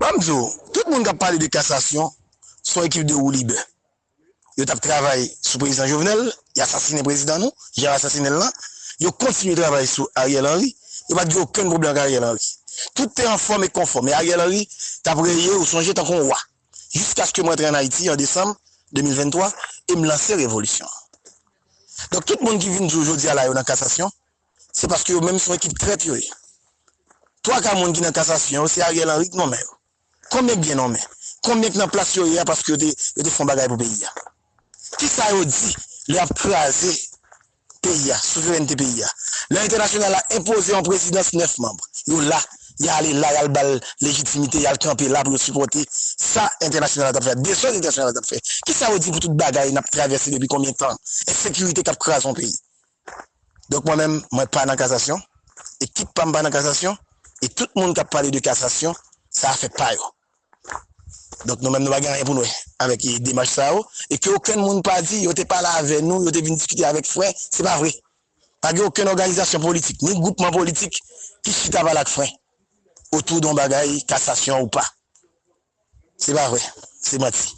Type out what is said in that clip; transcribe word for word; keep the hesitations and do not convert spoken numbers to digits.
Ban m di w, tout moun k ap pale de kasasyon, se yon ekip de woulibè. Yo t ap travay sou prezidan Jovenel, y asasinen prezidan nou, jan yo asasinen l lan. Yo kontinye travay sou Ariel Henry, yo pa t gen okenn pwoblèm ak Ariel Henry. Tout te anfòm e konfòm, e Ariel Henry t ap reye, ou sonje, tankou yon wa. Jiskaske mwen rantre ann Ayiti an desanm de mil venntwa, e m lanse revolisyon an. Donk, tout moun ki vin di w jodi a la yo nan kasasyon, se paske yo menm se yon ekip trèt yo ye. Twa ka moun ki nan kasasyon yo, se Ariel Henry k nonmen yo. Konbyen k byen nonmen? Konbyen k nan plas yo ye a paske yo te, yo te fè yon bagay pou peyi a? Kisa yo di lè y ap kraze peyi a, souverènte peyi a? Lè entènasyonal la enpoze yon prezidans nèf manm, yo la, y ale la, y al ba l lejitimite, y al kanpe la pou yo sipòte sa entènasyonal la t ap fè, dezòd entènasyonal la t ap fè. Kisa yo di pou tout bagay n ap travèse depi konbyen tan? Ensekirite k ap kraze yon peyi. Donk, mwen menm, mwen pa nan kasasyon, ekip pa m pa nan kasasyon, e tout moun k ap pale de kasasyon, sa afè pa yo. Donk, nou menm, nou pa gen anyen pou n wè avèk, e, demach sa yo, e ke okenn moun pa di yo te pale avè nou, yo te vin diskite avèk frè, se pa vre. Pa gen okenn òganizasyon politik, ni gwoupman politik ki chita pale ak frè otou de yon bagay, kasasyon ou pa. Se pa vre, se manti.